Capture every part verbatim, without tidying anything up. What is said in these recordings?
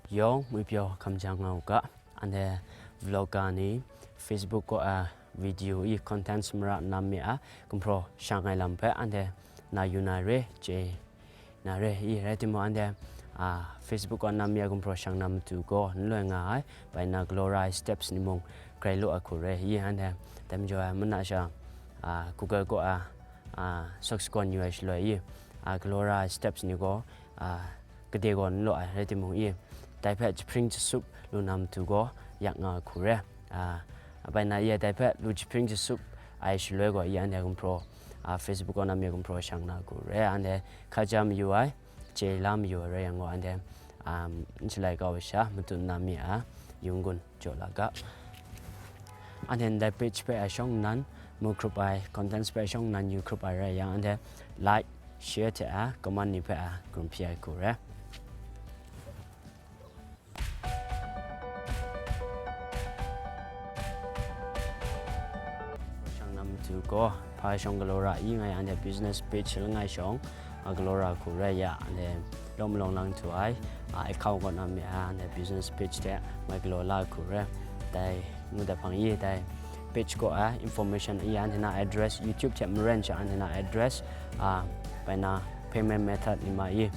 Yawng ngwipyaw hkam jang nga u ga, anhte vlogger ni Facebook kaw a video i contents mara nam mi a gumhpraw shang ai lam hpe anhte na yu na re, chye na re i, rai timung, anhte, a, Facebook kaw nam mi a gumhpraw shang na matu gaw n loi nga ai, bai na galaw ra ai steps ni mung grai law ai hku re i, anhte dai majaw ai, mung na sha, a, Google kaw a, a, search kaw yu ai shaloi i, a, galaw ra ai steps ni gaw, a, gade gaw n law ai, rai timung i, dai hpe jahpring jasup lu na matu gaw yak nga ai hku re. A, bai na i, dai hpe lu jahpring jasup ai shaloi gaw i, anhte gumhpraw, a, Facebook kaw nam mi a gumhpraw shang na hku re, anhte hkaja mayu ai, chye la mayu ai rai yang gaw, anhte, um, n shalai kau ai sha, matu nam mi a yung gun jaw la ga. Anhte ndai page hpe a shawng nnan mu hkrup ai, contents hpe a shawng nnan yu hkrup ai rai yang, anhte like, share hte a comment ni hpe a karum hpyi ai hku re. Shang na matu gaw, hpa shawng galaw ra i ngai, anhte business page langai shawng, a, galaw ra hku rai ya, anhte lawm malawng lang htu ai, a, account kaw nam mi a, anhte business page hte mai galaw la hku rai. Dai ngu dat hpang i, dai page kaw a information i, anhte na address, YouTube hte maren sha anhte na address, a, bai na payment method ni ma i,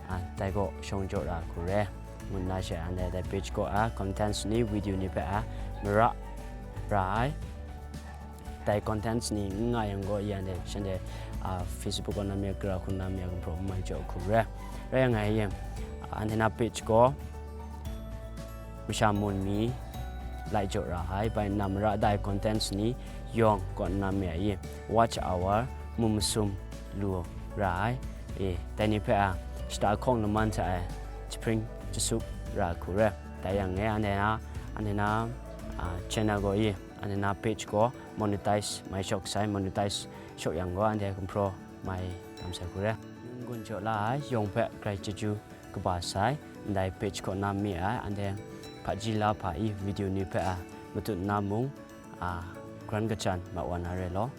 a, dai gaw shawng jaw ra hku re, ngu nna she, anhte dai page kaw a contents ni, video ni hpe a mara ra ai. Dai contents ni n nga yang gaw, i anhte shanhte, a, Facebook kaw nam mi, gara hku nam mi a gumhpraw n mai jaw hku re. Rai yang ngai, anhte na page gaw masha mun mi lai jaw ra ai, bai nna mara dai contents ni yawng kaw nam mi a i, watch hour, mu masum lu ra ai, e, dai ni hpe a shata hkawng laman hta e jahpring jasup ra hku re. Dai yang e, anhte na, anhte na, a, channel gaw i, anhte na page gaw monetize mai shawk sai, monetize shawk yang gaw, anhte gumhpraw mai tam sai hku re. Yung gun jaw la ai yawng hpe grai chyeju kaba sai, ndai page kaw nam mi ai, anhte hpaji la hpa i, video ni hpe a matut na mung, a, gran kachyan ma wa na re law.